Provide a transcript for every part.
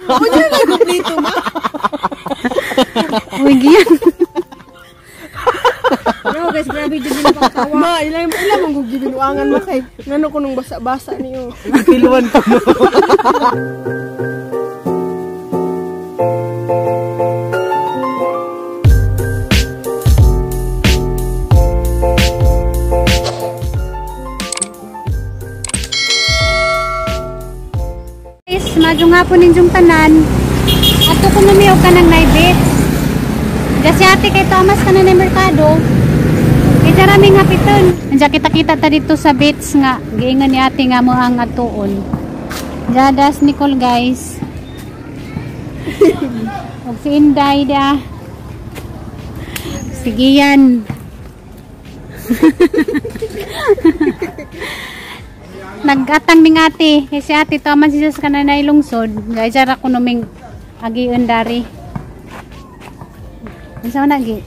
Pwede na kompleto ma. Uy, giyan. No guys, grabe jud nila pagtawa. Ma, ilang ilang mong gibinuangan mo kay ngano ko nung basa-basa niyo. Tiluan ko mo. Guys, madyo nga po ninyong tanan. Ato ko numiyaw ka ng naibits. Diyan si ate kay Thomas ka na ng merkado. Kay jaraming hapiton. Andiyan kita-kita ta dito sa beach nga. Giingon ni ate nga mo ang atuon. Jadas Nicole guys. Og si Inday da. Sige yan. Nag-atang ning ate. Kay si ate Thomas siya sa kananay lungsod. Guys, jara ko numing agiun dari. Unsa man agi?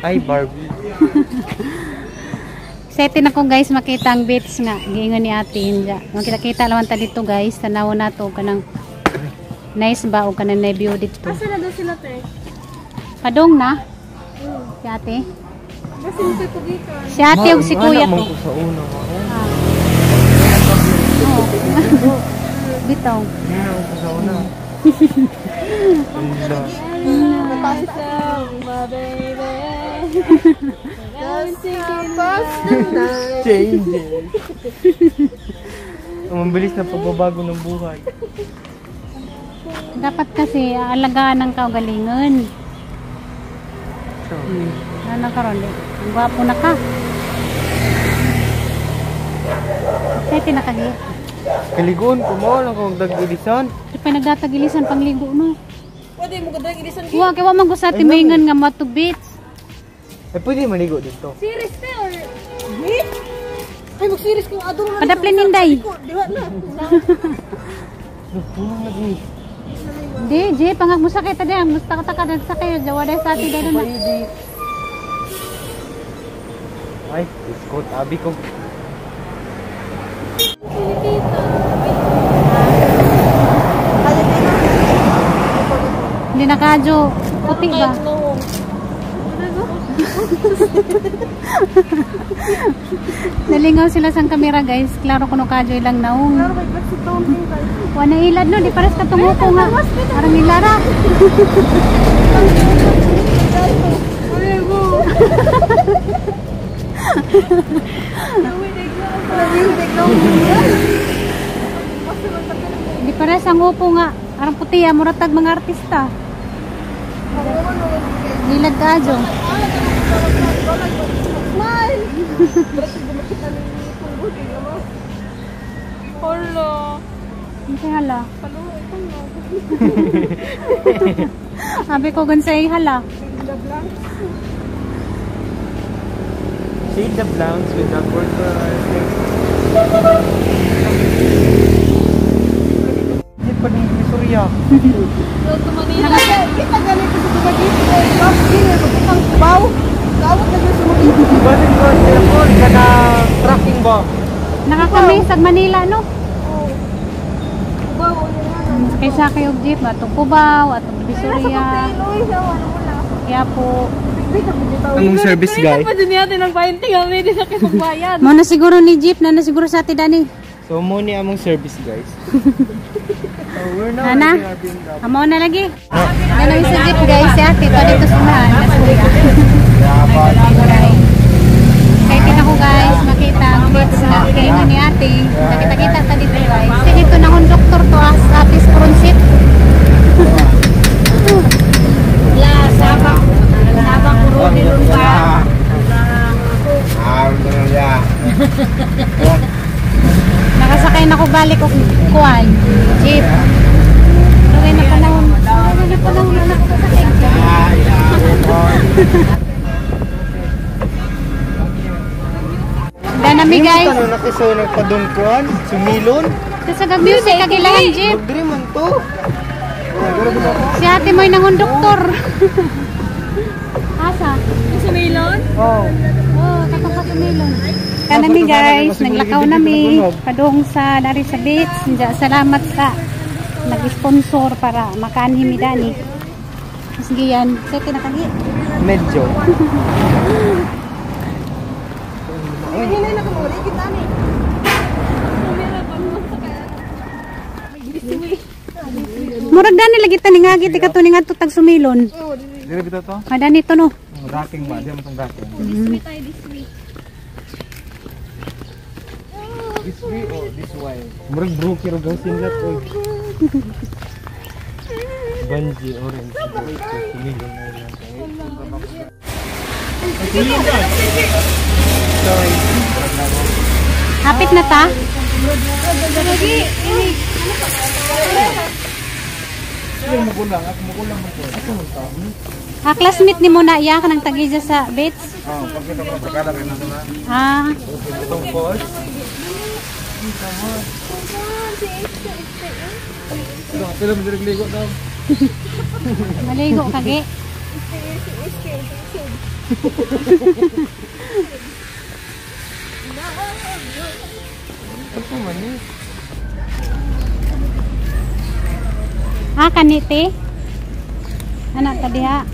Ay, Barbie. Excited ako guys makita ang beach nga giingon ni ate inja. Makita-kita lawan ta dito guys, tanaw na to kanang nice ba o kanang na view dito. Asa na daw sila te? Padong na. Si ate. Basta mo kay pugikan. Si ate ug si kuya ko. ko. Sa una ko. Oh. Bitaw. Ano ko sa una. My baby. Changes. Ang mabilis na pagbabago ng buhay. Dapat kasi aalagaan ng kaugalingon. So, Ano karon di? Ang gwapo na ka. Excited na kagi. Kaligon ko mo lang kung dagilisan. Di pa nagdatagilisan pangligo no. Pwede mo kadang ilisan. Wa kay wa man ko sa ate maingon nga mo to beach. Eh, pwede maligo dito. Series te or Ay, mag-series kung adong na. Padaplin Inday. Diwa na. Punong na din. Di, Jay, pangag mo sakit ade, ang musta ka ta ka sakay, jawa dai sa ate dai na. Pwede. Ay, iskot, abi ko. Hindi na kadyo. Puti ba? Nalingaw sila sa kamera guys. Klaro kuno kadyo ilang naong. Wala ilad no, di pares katungo ko nga. Arang ilara. Di pares ang upo nga. Arang puti ah, muratag mga artista. Nilad kadyo. Smile! Hala. Hindi hala. Sabi ko gan sa hala. Shade the blanks with the worker. Hindi pa rin Surya. Road to Manila. Kita ganito sa Dumaguete kay Boss King, pagkitang Cubao. Kaawat na sa mga Basin ko ang telepon ka na tracking ba? Nakakami sa Manila no. Cubao. Kaysa kayo jeep, atong Cubao, atong Divisoria, Quiapo. Anong service guy? Pa din natin ang 20 kami di sa kisugbayan. Mo na siguro ni jeep na na siguro sa ate Dani. So, mo ni among service guys. So, we're now Ana? riding our BMW. Amo na lagi. Ganun sa jeep guys, si ate pa dito sa unahan. Excited ako guys, makita ang beach na kayo ni ate. Nakita-kita ta dito guys. Kasi dito na konduktor to as atis pronsit. La sabak sabak ro pa. Nakasakay na ko balik og kuan, jeep. Lugay na panahon. Lugay na panahon na nakasakay jeep. Danami guys. Ano na kiso nagpadungkuan? Sumilon? Sa gag music kagilahan jeep. Magdiri man to. Si ate mo'y nangonduktor. Asa? Sa Milon? Oh. Oh, katong pa sumilon. Kanami guys, naglakaw nami padung sa dari sa beach. Salamat sa nag-sponsor para makaanhi mi dani. Sige yan. Sa tinakagi. Medyo. Hinay na kumuli kita ni. Murag dani lagi ta ningagi ti kato ningadto tag Sumilon. Dire bitaw to? Madani to no. Racking ba? Di mo tong racking. This way tayo, this way. This way or this way? Murag brookie ro gaw sinlat oy. Banji orange. Sumilon Island. Sorry. Hapit na ta. Ah, classmate ni mo na iya kanang tagija sa Bates. Oh, pagkita ko barkada rin na. Ah, Itong falls. Pero mo daw. Maligo kage. Ito man eh. Ah, kanite. Anak ta diha.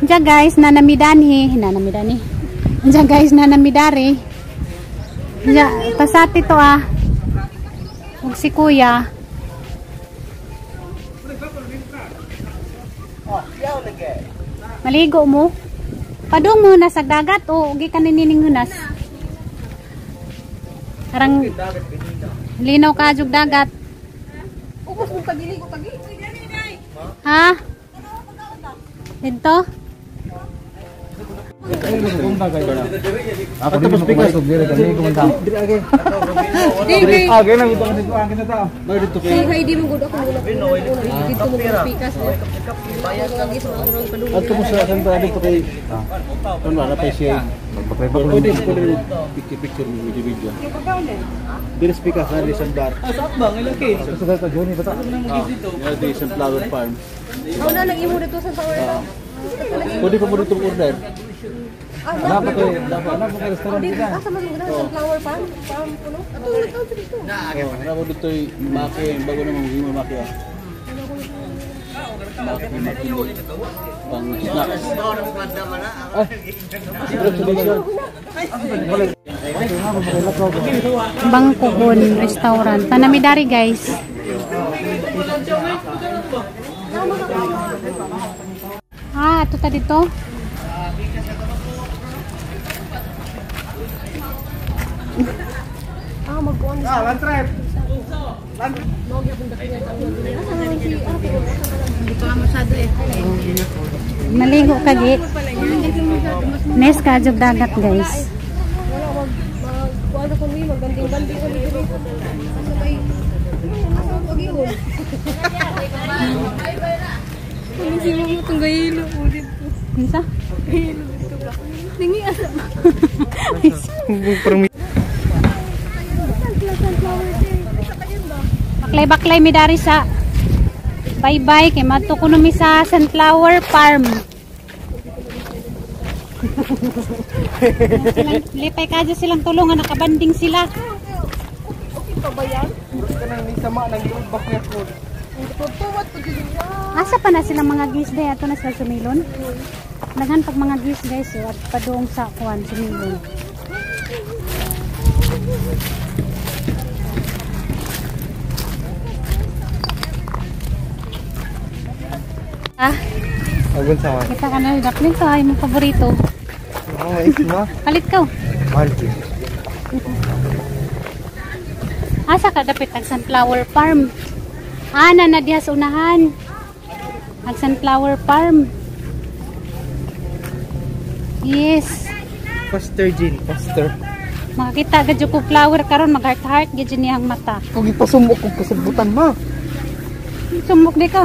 Diya guys, nanamidanhi, nanamidani. Diya guys, nanamidari. Diya, pasati to ah. Ug si kuya. Maligo mo. Padung mo na sa dagat o gikan ni hunas. Arang linaw ka jug dagat. Ubos mong tagili ko tagi. Ha? Dito? Ako tapos pikas og dire kami kumanta. Ah, ganun ito dito ang kita ta. Dito kay. Kay di mo gud ako muna. Dito mo pikas. Adto mo sa santa dito kay ano wala pa siya. Pwede pwede picture picture mo video video. Dire pikas na sa bar. Ah, sa bang ilang case. Sa sa Johnny bata. Di Sunflower Farm. Ako na nag imo dito sa sour. Pwede pa mo dito order. Wala pa to, wala pa kay restaurant dito. Asa man mo Sunflower Farm? Farm kuno. Ato na to dito. Wala mo dito maki bago na mo maki. Maki maki. Pang snacks. Ay. Congratulations. Bangkugon Restaurant. Tanamidari guys. Ah, ato ta dito. Ah, magkuan. Ah, land trip. Maligo kagi. Nes ka jug dagat guys. Wala mag kuan ko mi maganding-ganding ko dito. Asa kay asa ko agihon. Kung sino mo itong gayilo po dito. Kinsa? Gayilo dito ba? Tingi asa. Baklay-baklay mi dari sa bye-bye kay madto kuno mi sa Sunflower Farm. Silang, lipay kadyo silang tulungan nakabanding sila. Okay pa ba yan? Kanang sama nang lubak niya ko. Tuwat po dito. Asa pa na silang mga gis day ato na sila sumilon. Daghan pag mga gis guys so, at padung sa kuan sumilon. Ah, Agun sa man. kita ka na Jacqueline to ay mong paborito. Oh, isma. Palit ka. Mahal gyud. Asa ka dapit ang Sunflower Farm? Ah, na na diha sa unahan. Ang Sunflower Farm. Yes. Foster Jean, Foster. Makakita gad ko flower karon mag heart heart gid niyang mata. Kung ipasumok kong kasabutan ma. Sumok di ka.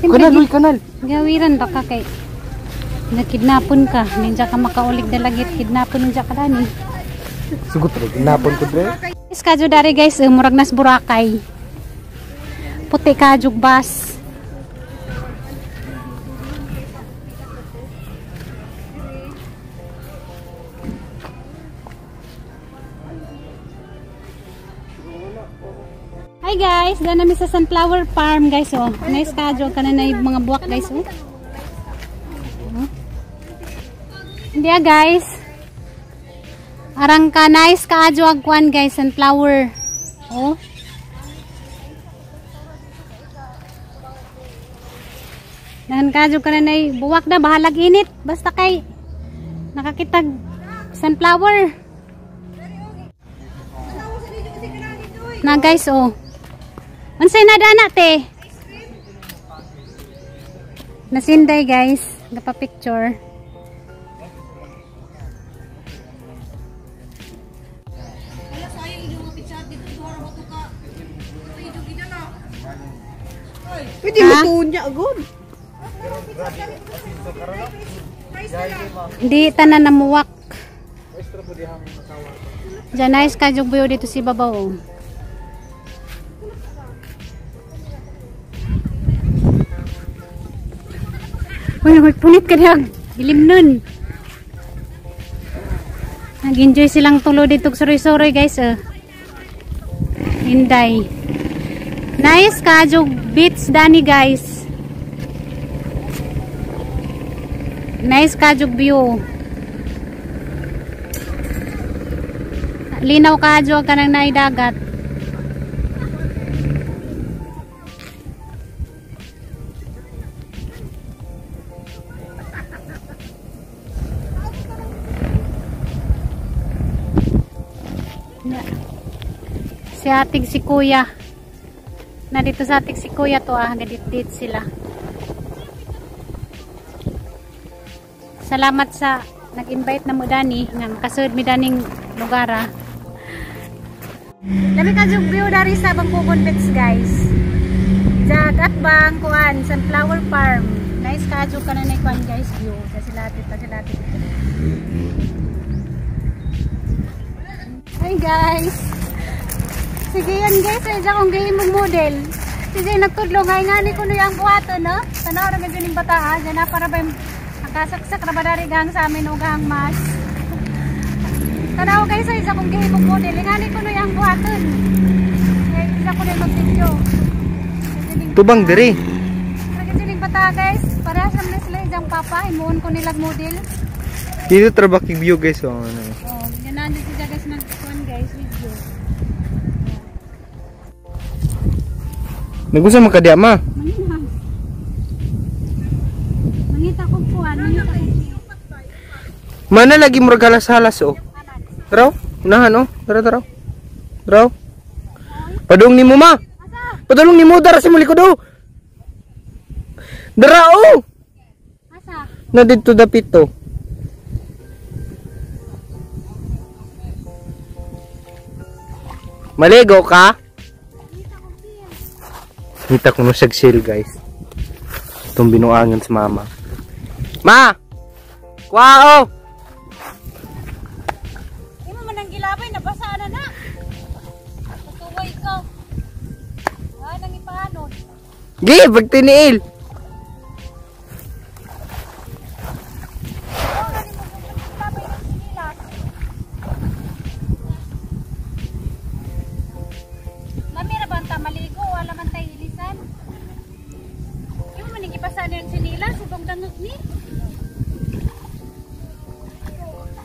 Siyempre, Kanal, uy, kanal. Gawiran ba ka kay nakidnapon ka, ninja ka makaulig dalagit, kidnapon ninja ka dani. Sugot ra ginapon ko dre. Is kadyo dari guys, murag nas Boracay. Puti kadyog bus. guys, daan namin sa Sunflower Farm guys oh. Nice kadyo ka na na mga buwak guys oh. Hindi ah guys. Arang ka nice kaadyo ag kuan guys, sunflower. Oh. Dahan kadyo ka na na buwak na bahalag init basta kay nakakitag sunflower. Na guys oh. Unsay na dana te? Nasinday guys, napa-picture. Pwede mo tunya agad. Di tanan namuwak. Diyan nice ka jug buyo dito si babaw. Oh. Uy, uy, punit ka diha. Ilim nun. Nag-enjoy silang tulo dito suroy-suroy guys. Oh. Inday. Nice ka jug beach dani guys. Nice ka jug view. Linaw ka jug ka nang naidagat. Si ating si kuya. Nandito sa ating si kuya to ah. Gadit-dit sila. Salamat sa nag-invite na mo dani. Nga makasud mi daning lugar ah. Lami ka jug view dari sa Bangkugon Beach guys. Jagat bang kuan Sunflower Farm. Nice ka jug ka na na kuan guys view. Kasi lahat pa sila dito. Hi guys. Sige yan guys, ay dyan kong gahimong model. Sige, nagtudlo nga nga ni kuno yung buhaton, no? Tanaw ra medyo ning bata ha, dyan na para ba yung nakasaksak ra ba dari gang sa amin o gang mas. Tanaw guys, ay dyan kong gahimong model. Nga ni kuno yung buhaton. Kaya isa ko na mag-video. Tubang diri. Medyo ning bata guys, parehas naman sila dyan papa, himuon ko nilag model. Dito trabaki view guys, oh. Ano. Oh, yan nandito siya guys nag-kuan guys, video. Nagusa man ka diya, ma? Mangita ko po, ano yung Mana lagi murag halas-halas oh. Tara, unahan oh. Tara, tara. Tara. Padung nimo ma. Padulong nimo dara sa likod oh. Dara oh. Asa? Na didto dapit to. Maligo ka? Kita ko no siyag sale guys. Itong binuangan sa mama. Ma! Kuha oh! Imo man ang gilabay, nabasa na na. Patuway ka. Ah, nang ipaanod. Gi, pagtiniil. Mami ra ba ang maligo? Wala man tayo ilisan. Imo man ang ipasaan yung sinila, subong dangog ni.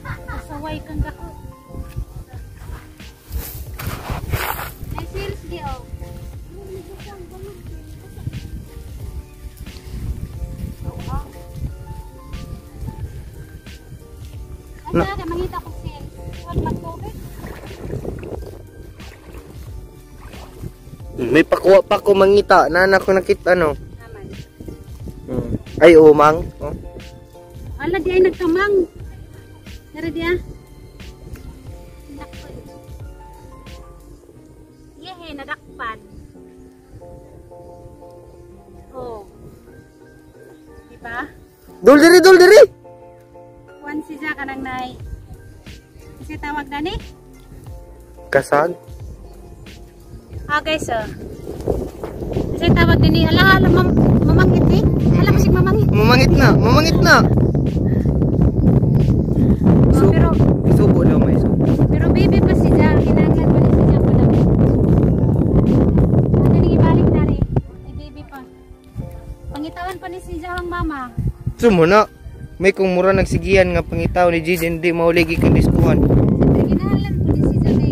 Pasaway kang gako. May sales di oh. Asa ka mangita ko sales. Wag magtubig. May pakuha pa ko mangita. Nana ko nakita no. Naman. Ay umang. Oh. Ala di ay nagkamang. Dara di ah. Yehe, nadakpan. Oh. Diba? Dul diri, dul diri. Kuan si Jack kanang nay. Kasi tawag na ni? Kasag. Ah guys, oh. Kasi tawag din ni ala ala mamangit eh. Ala masig mamangit. Mamangit na, mamangit na. Oh, pero isubo daw may isubo. Pero baby pa si Jack, kinahanglan pa ni si Jack pala. ni si Jahang mama. Sumo na. May kung mura nagsigihan nga pangitaw ni Gigi hindi mauligi kang diskuhan. Siyempre, ginahalan po ni si Jahang.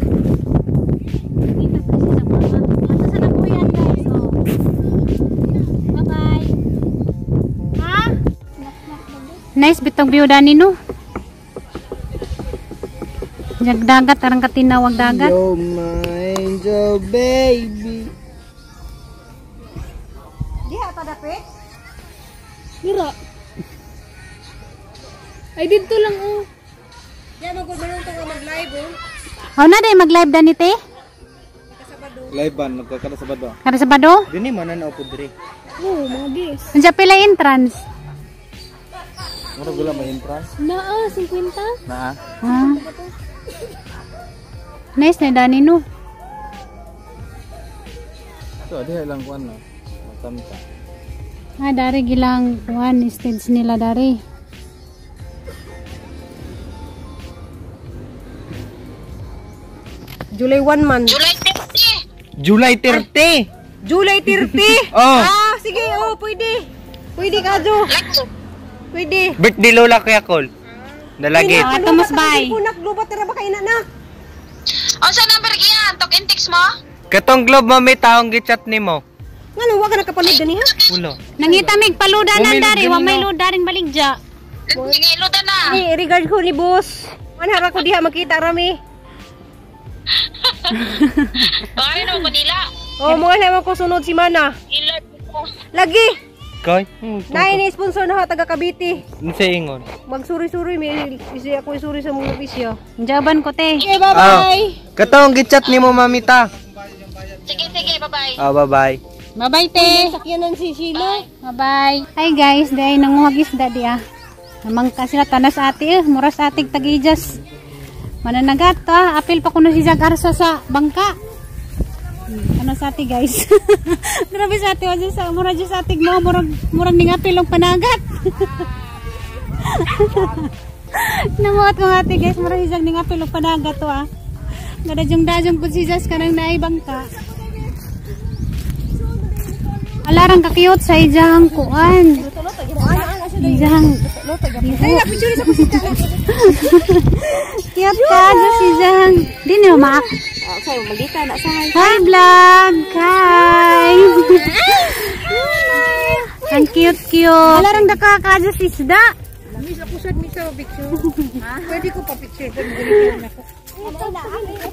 Kita po si Jahang mama. Ato sa nabuyan guys. Oh. Bye-bye. Ha? Nice bitong view dani no. Jagdagat arang katinawag dagat. You're my angel baby. Diha ta dapit? Mira. Ay, dito lang oh. Diha magud manong ka mag-live oh. Oh na day mag-live dani te. Live ban nagkakala sa bado. Kada Sabado. Dini man na po dire. Oh, mga guys. Unsa pila entrance? Mura gula may entrance. Naa, 50? Naa. Ah. Nice na dani no. So diha lang kuan no. Matamta. Ah, dari gilang kuan stage nila dari. July 1 man. July 30. July 30. Oh. Ah, sige, oh, pwede. Pwede ka, Jo. Pwede. Birthday Lola Kuya Col. Dalagit. Ah, Thomas bay. Punak lubat tara ba kay na na. Unsa number giyan? Tok in text mo? Katong globe mami taong gichat nimo. Ngano wa ka nakapalid dani ha? Ulo. Nangita mig paludanan Bumilog dari, wa din, may no? ludaring baligja. Sige, luda na. Ni regard ko ni boss. Manhara ko diha makita rami. Baka na Manila. Oh, mga naman ko sunod si Mana. Ila. Lagi. Kay. Naay ni sponsor na ha taga Cavite. Unsa ingon? Magsuri-suri may isi ako isuri sa mga bisyo. Jaban ko te. Okay, bye-bye. Katong gichat nimo mamita. Sige, sige, bye-bye. Ah, bye-bye. Bye-bye te. Sakyanan si Sheila. Bye-bye. Hi guys, dahil nanguhag isda di ah. Namangka sila tanas ate eh, muras atig tagijas. Mananagat ah, apil pa kuno si Jag Arsa sa bangka. Ano sa ate guys? Grabe sa ate, wala sa mura jud sa atig mo, murag murag ning apil og panagat. Namuot mga ate guys, murag si Jag ning apil og panagat to ah. Gadajong-dajong pud si Jas kanang naay bangka. Alarang ka-cute sa ijang kuan. Ijang. Cute ka si Ijang. Di niyo maak. Hi vlog. Hi. Ang cute cute. Alarang daka ka sa isda. Miss ako sad misa picture. Pwede ko pa picture.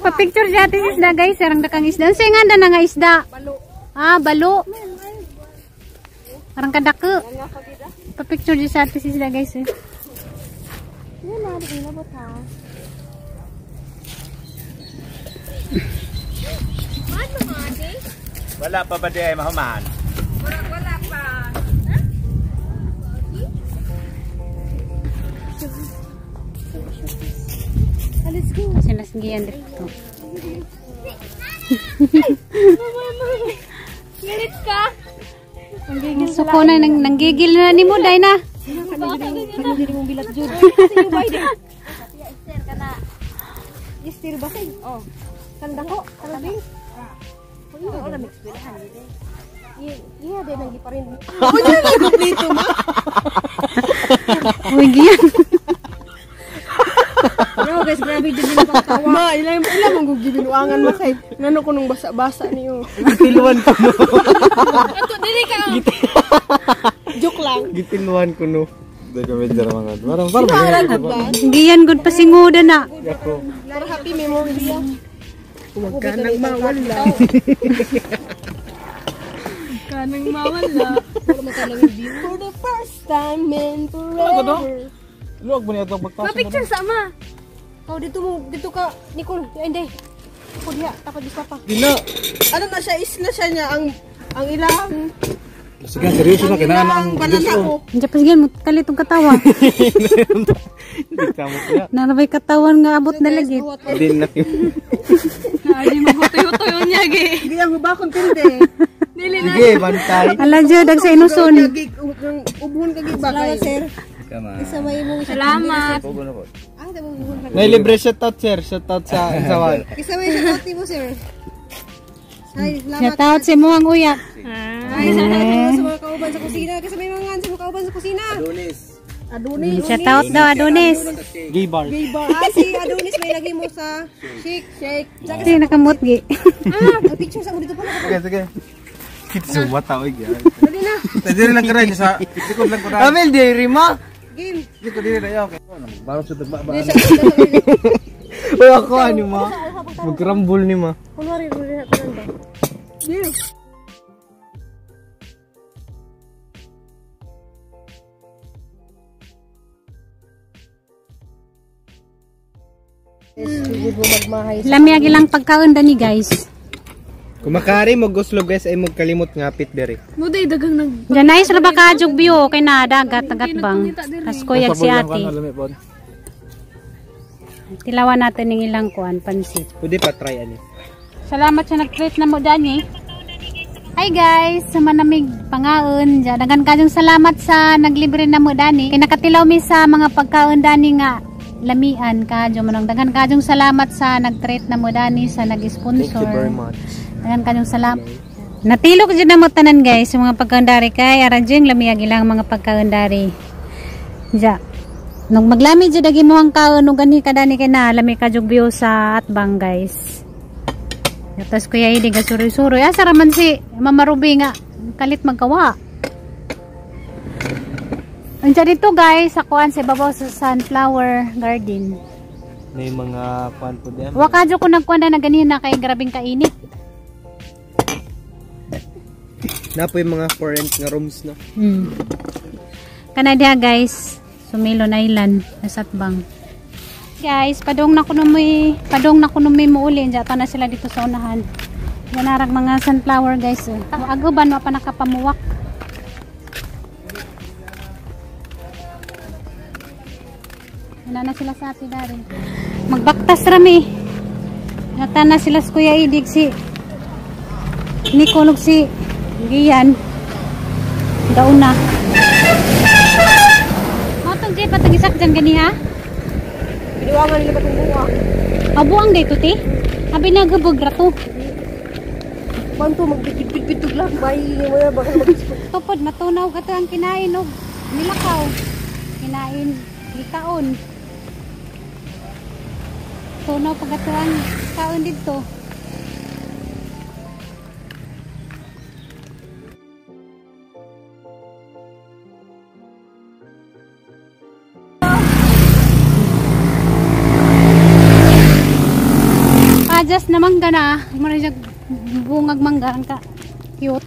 Pa-picture siya ate sa isda guys. Arang dakang isda. Unsa nga na nga isda? Balo. Ah, balo. Parang kadako. Pa-picture dyan sa ate sa isda guys eh. Wala pa ba di ay mahuman? Wala pa. Let's go. Sila singgihan dito. Galit ka? Suko na, nanggigil na ni mo, day na. Mong bilat jud. Istir ba say? Oh. Kanda ko, kalabing. Oo, na mix bilahan. Iya, din nang giparin. Uy, giyan. No, guys, grabe jud din pagtawa. Ma, ilang ilang mong gibinuangan ma kay ngano ko nung basa-basa niyo. Gitiluan ko no. Ato dili ka. Joke lang. Gitiluan ko no. Di ko medyo mga. Parang parang. Giyan, good pasinguda na. Yako. Para happy memories. Huwag ka nang mawala. Kanang mawala. For the first time in forever. Luwag mo niya itong pagtaas. Pa-picture sa ama. Oh, dito mo, dito ka, Nicole. Ay, hindi. Ako diha, takot di papa. Dino. Ano na siya, isla siya niya ang ilang Sige, seryoso na kinaan ang banana ko. Diyan pa sige, kalit ang katawa. Hindi ka mo kaya. Narabay katawan nga abot na lagi. Hindi na. Ay, magutoy-utoy niya gi. Hindi ang hubakon tinde. Dili na. Sige, bantay. Ala dyan, dag sa inuson. Ubhon ka gi ba Salamat, sir. Kama. Isa may mong Salamat. Ah, tamo ubhon ka. May libre shoutout sir. Shoutout sa isawan. Isa may shoutout mo, sir. Ay, salamat. Shout out sa mo ang uyak. Ay, salamat sa mga Kauban sa kusina kasi may mga sa kauban sa kusina. Adonis. Adonis. Shout out daw Adonis. Gay bar. Gay bar. Ah, si Adonis may lagi mo sa shake, shake. Kasi nakamot gi. Ah, picture sa mo dito pala. Sige, sige. Kitso mata oy gyud. Dali na. Dili lang karay sa likod lang ko na. Amel diri ma. Game. Likod dili na yaw. Baro sa tagba ba. Uy ako ani ma. Magrambol ni ma. Kunwari, kunwari na ba? Game. Lami ang ilang pagkaon dani guys. Kumakari mo guslog guys ay magkalimot ngapit diri. Muday dagang nag Diyan ay sa ba ka jug biyo kay na dagat dagat bang. Tas kuyag si ate. Tilawan natin ng ilang kuan pansit. Pwede pa try ani. Salamat sa nag-treat na mo dani. Hi guys, manamig pangaon. Diyan daghan kayong salamat sa naglibre na mo dani. Kay nakatilaw mi sa mga pagkaon dani nga lamian kadyo manong daghan kayong salamat sa nag-treat na mo dani sa nag-sponsor. Thank you very much. Daghan kayong salamat. Natilok jud na mo tanan guys yung mga pagkaon dari kay aran jud lamiag ilang mga pagkaon dari. Ja. Nung maglami jud agi mo ang kaon ug gani ka dani kay na lami ka jug view sa atbang guys. Tapos kuya hindi ka suroy-suroy. Asa raman si Mama Ruby nga kalit magkawa. Andiyan dito guys, sa kuan sa ibabaw sa Sunflower Garden. May mga kuan po diyan. Wakadyo ko nagkuan na ganina kay grabing kainit. Na po yung mga for rent nga rooms no. Kana diha guys, Sumilon Island, nasa atbang. Guys, padong na kuno may muuli, diyan pa na sila dito sa unahan. Ganarag mga sunflower guys. Oh. Aguban wa pa nakapamuwak. Wala na sila sa ati dari. Magbaktas rami. Nata na sila sa Kuya Idig si Nico ug si Gian. Dauna. Motong jeep atong isak dyan ganiha? Piniwangan nila ba itong buwa? Abuang dito ti? Abi naghubog ra to. Kwanto magbitbit-bitbit lang bay mo na baka mag Tupod matunaw ka to ang kinain og nilakaw. Kinain gikaon. Tunaw pag ato ang kaon dito. Adjust na mangga na. Mura siya bungag mangga ang ka cute.